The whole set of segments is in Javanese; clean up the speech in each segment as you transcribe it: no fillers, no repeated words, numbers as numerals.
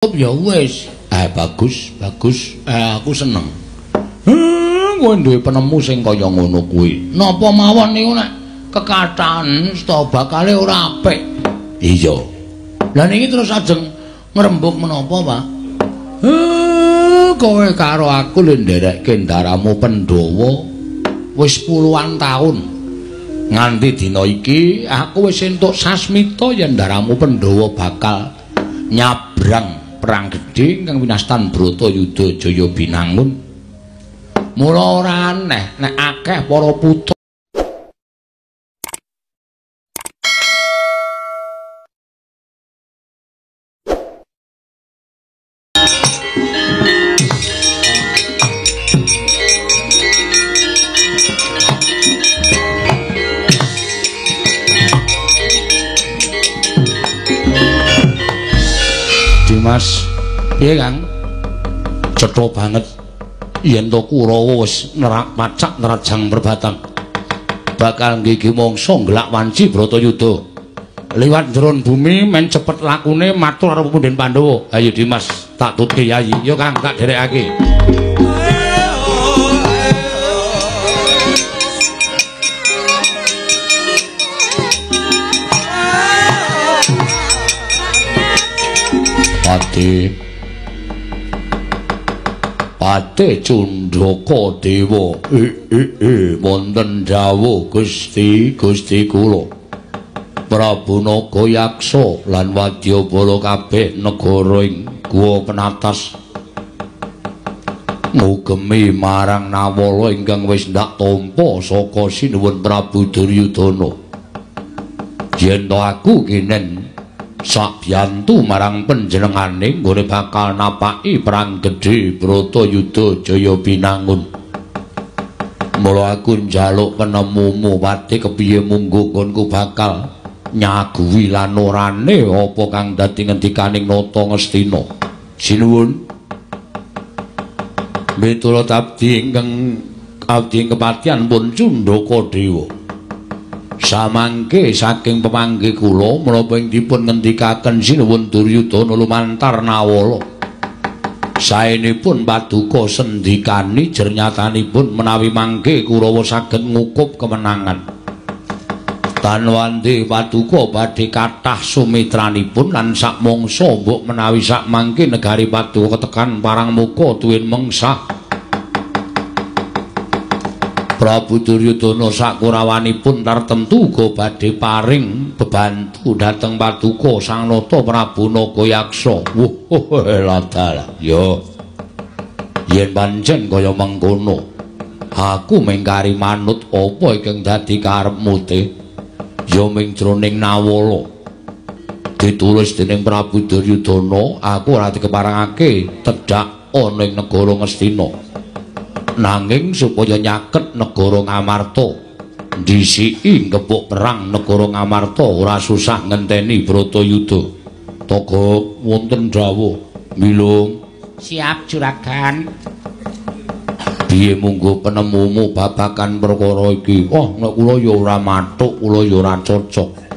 Ya wis. Bagus, bagus. Aku seneng. Kowe duwe penemu sing kaya ngono kuwi. Napa mawon niku nek kekathahan sta bakale ora apik. Iya. Lah niki terus ajeng ngrembug menapa, Pak? Kowe karo aku lho nderekke ndaramu Pandhawa wis puluhan taun. Nganti dina iki aku wis entuk sasmita yen ndaramu Pandhawa bakal nyabrang perang gedhe ingkang winastan Bratayuda Jaya Binangun. Mula ora aneh nek akeh para putra Dimas, piye Kang? Cetha banget yen to Kurawa wis nerak pacak nerajang perbatang. Bakal nggigi mangsa nglak wanci Bratayuda. Liwat jeron bumi men cepet lakune matur karo punden Pandhawa. Ayo Dimas, tak tutke yayi. Yo Kang, tak derekake. Pate Pate Cundaka Dewa wonten dawuh Gusti Gusti kula Prabu Nagayaksa lan wadyabala kabeh negara ing Guwa Penatas ngugemi marang Nawala ingkang wis ndak tampa saka sinuwun Prabu Duryudana. Yen to aku kinen sabiyantu marang panjenengane nggone bakal napaki perang gedhe Bratayuda Jaya Binangun. Mula aku njaluk penemumu Pati kepiye munggo nggonku bakal nyaguhi lan orane apa kang dadi ngendikaning Nata Ngastina. Sinuwun. Miturut abdi ingkang abdi kepatihan pun Cundaka Dewa. Samangke saking pemanggih kula menapa ing dipun ngendikaken sinuwun Duryudana lumantar Nawala. Saenipun paduka sendikani jernyatanipun menawi mangke Kurawa saged ngukup kemenangan. Tanwandi paduka badhe kathah sumitranipun lan sakmangsa mbok menawi sakmangke negari paduka ketekan parang muka tuwin mengsah. Prabu Duryudana sakurawanipun tartemtu uga badhe paring bebantu dhateng paduka Sang Nata Prabu Nagayaksa. Wuh, ladalah. Ya. Yen pancen kaya mengkono, aku mengkari manut apa ingkang dadi karepmu te? Ya ming jroning Nawala. Ditulis dening Prabu Duryudana, aku ora dikeparengake tedhak ana ing negara Ngastina. Nanging supaya nyaket negara Ngamarta, ndhisiki ngepuk perang negara Ngamarta ora susah ngenteni Bratayuda. Togok wonten dawuh, Milung. Siap juragan. Piye munggo penemumu babagan perkara iki? Oh, nek kula ya ora mathuk, kula ya ora cocok.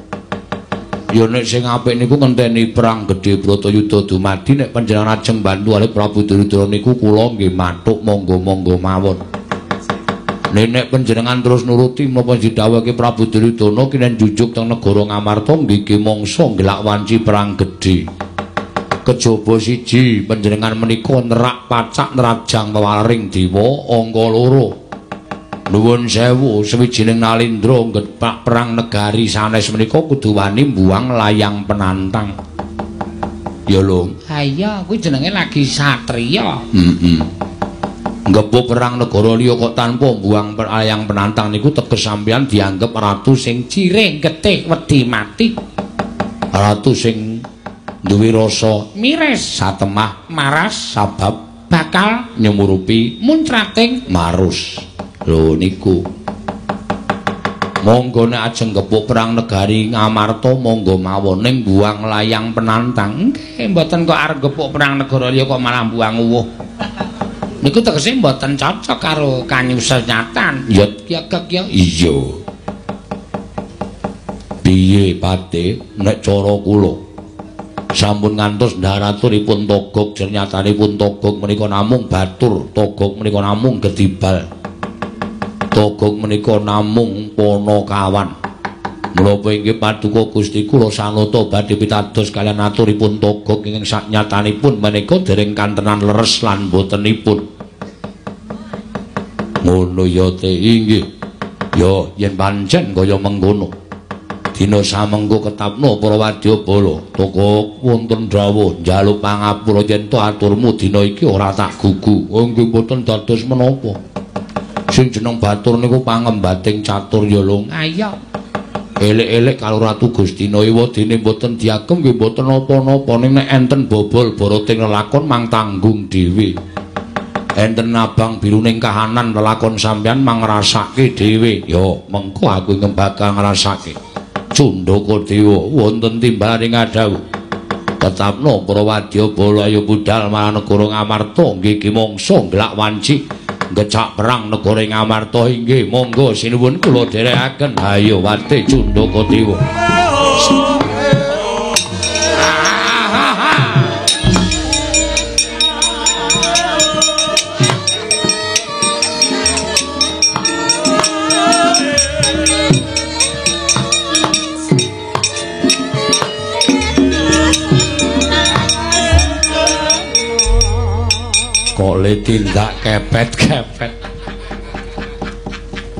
Ya nek sing apik niku ngenteni perang gedhe Bratayuda dumadi, nek panjenengan ajeng bantu kalih Prabu Duryudana niku kula nggih mathuk monggo-monggo mawon. Nek panjenengan terus nuruti menapa didhawuhake Prabu Duryudana kinen jujuk teng negara Ngamarta nggih mangsa ngelak wanci perang gedhe. Kejaba siji panjenengan menika nerak pacak nerajang wewaring dewa angka loro. Nuwun sewu sawijining nalindra nggepak perang negari sanes menika kudu wani mbuang layang penantang. Ya lho. Ha iya, kuwi jenenge lagi satriya. Heeh. Nggebuk perang negara liya kok tanpa mbuang layang penantang niku teges sampeyan dianggep ratu sing jirih getih wedi mati. Ratu sing duwe rasa miris, satemah, maras, sabab bakal nyumurupi muncrating marus. Lho niku. Monggo nek ajeng gepuk perang negari Ngamarta monggo mawon ning buang layang penantang. Nggih, mboten kok arep gepuk perang negara liya kok malah buang uwuh. Niku tegese mboten cocok karo kanyusenyatan. Ya ya kek ya. Iya. Piye Pate nek cara kula? Sampun ngantos ndharaturipun Togog, jernyatanipun Togog menika namung batur, Togog menika namung gedibal. Togog menika namung panakawan. Menapa inggih paduka Gusti kula sanata badhe pitados kaliyan aturipun Togog ingkang saknyatanipun menika dereng kantenan leres lan botenipun. Ngono ya te inggih. Ya yen pancen kaya mengkono. Dina samengko ketapno para wadyabala. Togog wonten dawuh njaluk pangapura yen to aturmu dina iki ora tak gugu. Oh nggih boten dados menapa. Sing jeneng batur niku pangembating catur ya lung. Ayo. Elek-elek karo Ratu Gustina ewadene mboten diagem nggih mboten napa-napa ning nek enten bobol boroting lelakon mang tanggung dhewe. Enten abang biru ning kahanan lelakon sampeyan mang ngrasake dhewe. Ya mengko aku ingkang bakal ngrasake. Cundaka Dewa wonten timbalan ing adhawuh. Tetapno para wadyabala ayo budal marang negara Ngamarta nggih ki mangsa nglak wanci ngecak perang negara Ngamarta inggih monggo sinuwun kula dherekaken. Ayo wate Cundaka Dewa. Kok le tindak kepet-kepet.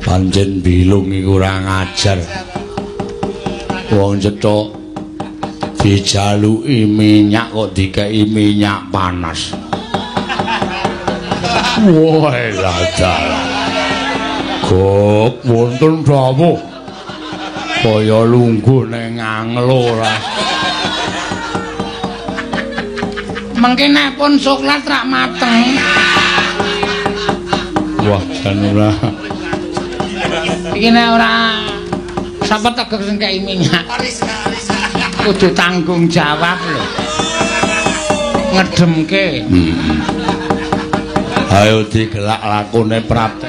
Pancen bilung iku ora ngajar. Wong cethuk dijaluki minyak kok dikeki minyak panas. Wah, dalah. Gok wonten dawuh. Kaya lungguh ning anglo ora. Mengke nek pun soklat rak mateng. Wah, jan ora. Iki nek ora sapa tegek sing kei minyak. Kudu tanggung jawab lho. Ngedemke. Ayo digelak lakone prapte.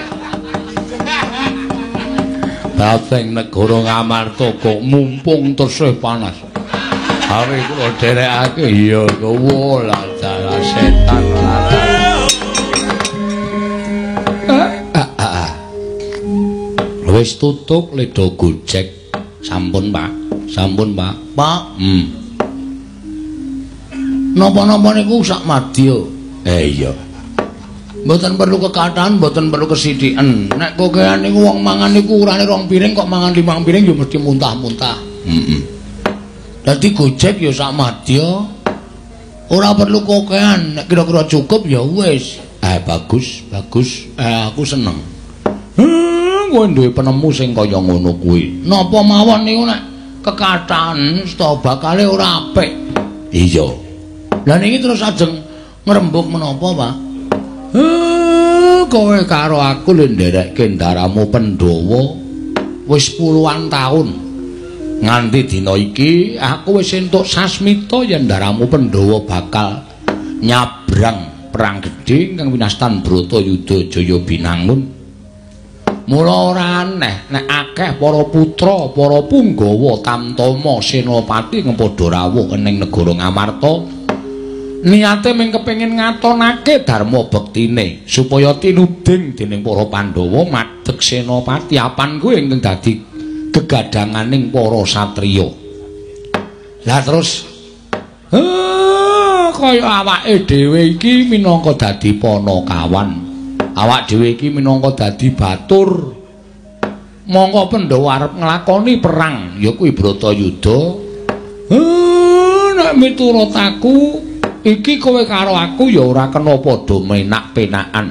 Prapte negara Ngamarta kok mumpung tesih panas. Awe kula dherekake iya kowe lah dalah setan lah. Wis tutup ledo gojek. Sampun, Pak. Sampun, Pak. Pak. Napa-napa niku sak madya. Iya. Mboten perlu kekathahan, mboten perlu kesithiken. Nek kokean niku wong mangan niku urane 2 piring kok mangan 5 piring ya mesti muntah-muntah. Dadi gojek ya sak madya. Ora perlu kokean, nek kira-kira cukup ya wis. Bagus, bagus. Aku seneng. Kowe duwe penemu sing kaya ngono kuwi. Napa mawon niku nek kekathahan sta bakale ora apik. Iya. Lah niki terus ajeng ngrembug menapa, Pak? Kowe karo aku lho nderekke ndaramu Pandhawa wis puluhan taun. Nganti dina iki aku wis entuk sasmita yen ndaramu Pandhawa bakal nyabrang perang gedhe ingkang winastan Bratayuda Jaya Binangun. Mula ora aneh nek akeh para putra, para punggawa tamtama senopati ingkang padha rawuh ning negara Ngamarta. Niate mung kepengin ngatonake dharma bektine supaya tinuding dening para Pandhawa madeg senopati apan kuwi ingkang dadi gegadhanganing para satriya. Lah terus kaya awake dhewe iki minangka dadi panakawan. Awak dhewe iki minangka dadi batur. Mongko Pandhawa arep nglakoni perang ya kuwi Bratayuda. Nek miturut aku iki kowe karo aku ya ora kena padha menak-penakan.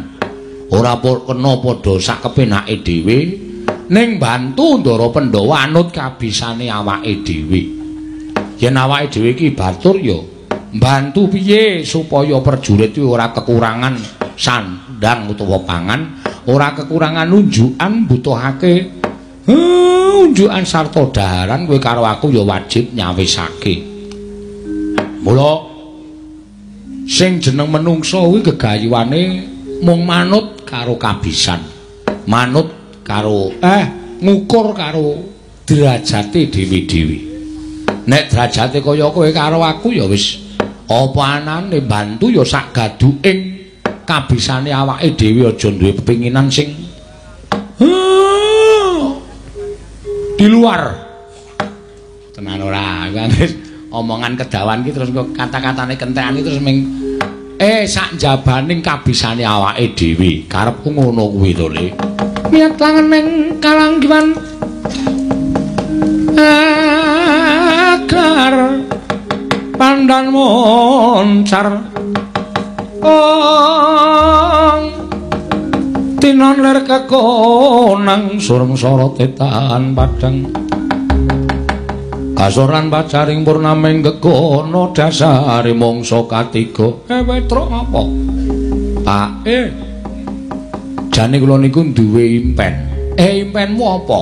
Ora kena padha sak kepenake dhewe. Ning bantu Ndara Pandhawa anut kabisane awake dhewe. Yen awake dhewe iki batur ya bantu piye supaya prajurit kuwi ora kekurangan sandang utawa pangan, ora kekurangan unjukan butuhake unjukan sarta daharan kowe karo aku ya wajib nyawisake. Mula sing jeneng menungsa kuwi gegayuhane mung manut karo kabisan. Manut karo ngukur karo derajate dhewe-dhewe. Nek derajate kaya kowe karo aku ya wis apa anane bantu ya sak gaduking kabisane awake dhewe, aja duwe pepinginan sing di luar. Tenan ora? Omongan kedawan ki terus kata-katane kentekan ki terus ming sak jabaning kabisane awake dhewe. Karepku ngono kuwi to, Le. Miyat langen ning kalanggiwan agar pandan moncar ong tinon ler kekonang surem sorote tahan padang kasoran pacaring purnaming gegono dasare mangsa katiga. Petruk apa? Pak, jane kula niku duwe impen. Impenmu apa?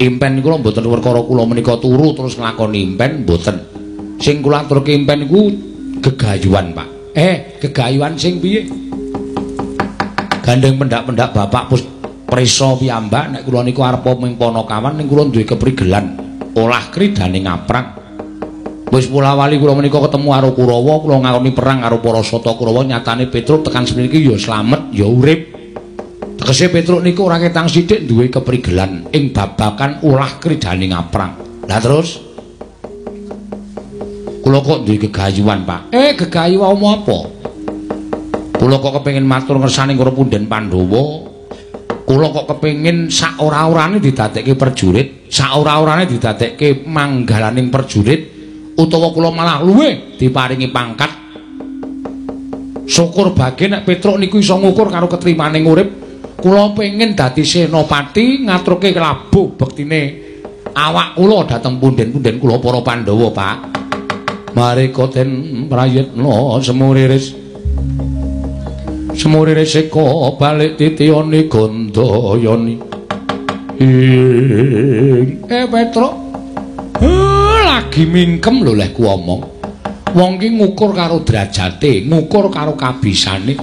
Impen kula mboten perkara kula menika turu terus nglakoni impen, mboten. Sing kula aturke impen niku gegayuhan, Pak. Gegayuhan sing piye? Gandeng pendak-pendak bapak prisa piyambak nek kula niku arep ming Panakawan ning kula duwe keprigelan olah kridane ngaprang. Wis pula-wali kula menika ketemu karo Kurawa, kula nglakoni perang karo para sata Kurawa, nyatane Petruk tekan semene iki ya slamet, ya urip. Tegese Petruk niku ora ketang sithik duwe keprigelan ing babakan olah kridane ngaprang. Lah terus kula kok duwe gegayuhan, Pak. Gegayuhanmu apa? Kula kok kepengin matur ngersane karo punden Pandhawa. Kula kok kepengin sak ora-orane didadekke prajurit, sak ora-orane didadekke manggalaning prajurit, utawa kula malah luwih diparingi pangkat. Syukur bage nek Petruk niku iso ngukur karo ketrimane urip. Kula pengin dadi senopati ngaturke labuh bektine awak kula dhateng punden-punden kula para Pandhawa, Pak. Mareka den prayitna semuriris. Semuriris eka balik titiyane Gandayani. Petruk, lagi mingkem lho leh ku omong. Wong ki ngukur karo derajate, ngukur karo kabisane.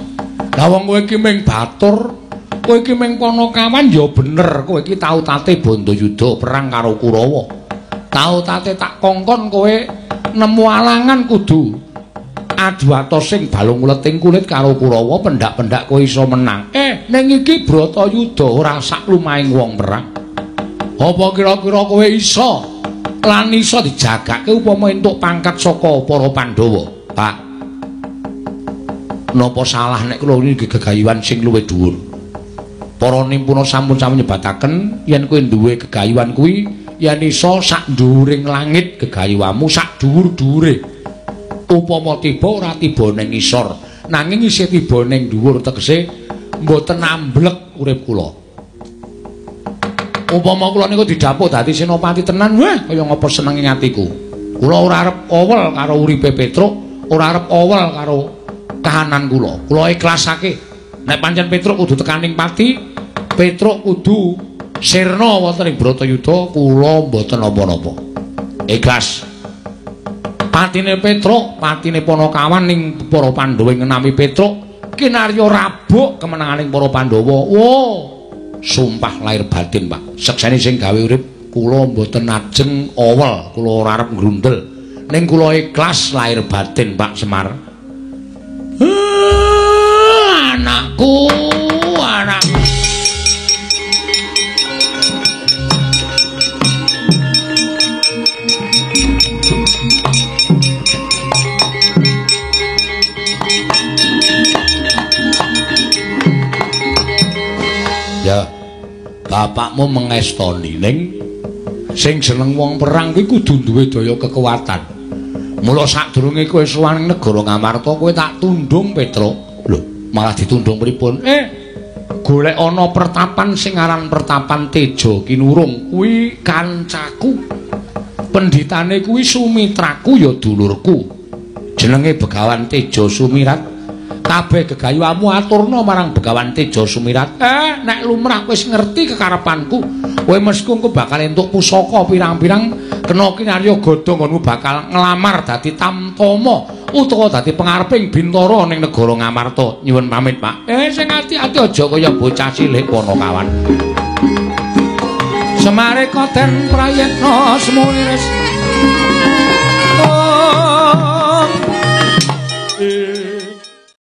Lah wong kowe iki ming batur, kowe iki ming Panakawan ya bener, kowe iki tau tate Bandayuda perang karo Kurawa. Tau tate tak kongkon kowe nemu alangan kudu adu atos sing balung uleting kulit karo Kurawa, pendak-pendak kowe iso menang. Ning iki Bratayuda ora sak lumahing wong perang. Apa kira-kira kowe iso lan iso dijagake upama entuk pangkat saka para Pandhawa, Pak? Napa salah nek kula niki gegayuhan sing luwih dhuwur? Para nimpuna sampun sami nyebataken yen kowe duwe gegayuhan kuwi yen iso sak dhuwuring langit gegayuhanmu sak dhuwur-dhuwure. Upama tiba ora tiba ning ngisor, nanging isih tiba ning dhuwur, tegese mboten amblek urip kula. Upama kula niku didhapuk dadi senopati tenan, wah kaya ngapa senenge atiku. Kula ora arep owel karo uripe Petruk, ora arep owel karo kahanan kula. Kula ikhlasake. Nek pancen Petruk kudu tekaning pati, Petruk kudu sirna wonten ing Bratayuda, kula mboten napa-napa. Ikhlas. Patine Petruk, patine Panakawan ning para Pandhawa ngenami Petruk, kinarya rabuk kemenanganing para Pandhawa. Wo, sumpah lahir batin, Pak. Sekseni sing gawe urip kula mboten ajeng owel, kula ora arep ngrundel. Ning kula ikhlas lahir batin, Pak Semar. Anakku, anakku. Ya, bapakmu mengestoni ning sing jeneng wong perang kuwi kudu duwe daya kekuatan. Mula sadurunge kowe sowan ning negara Ngamarta kowe tak tundung, Petruk. Lho, malah ditundung pripun? Golek ana pertapan sing aran Pertapan Teja Kinurung kuwi kancaku. Pendhitane kuwi sumitraku ya dulurku. Jenenge Begawan Teja Sumirat. Kabeh gegayuhamu aturna marang Begawan Teja Sumirat. Nek lumrah wis ngerti kekarepanku, kowe mesti engko bakal entuk pusaka pirang-pirang, kena kinarya godha nggonmu bakal nglamar dadi tamtama utawa dadi pengareping bintara ning negara Ngamarta. Nyuwun pamit, Pak. Sing ati-ati aja kaya bocah cilik Panakawan. Semare koten prayitna semuniris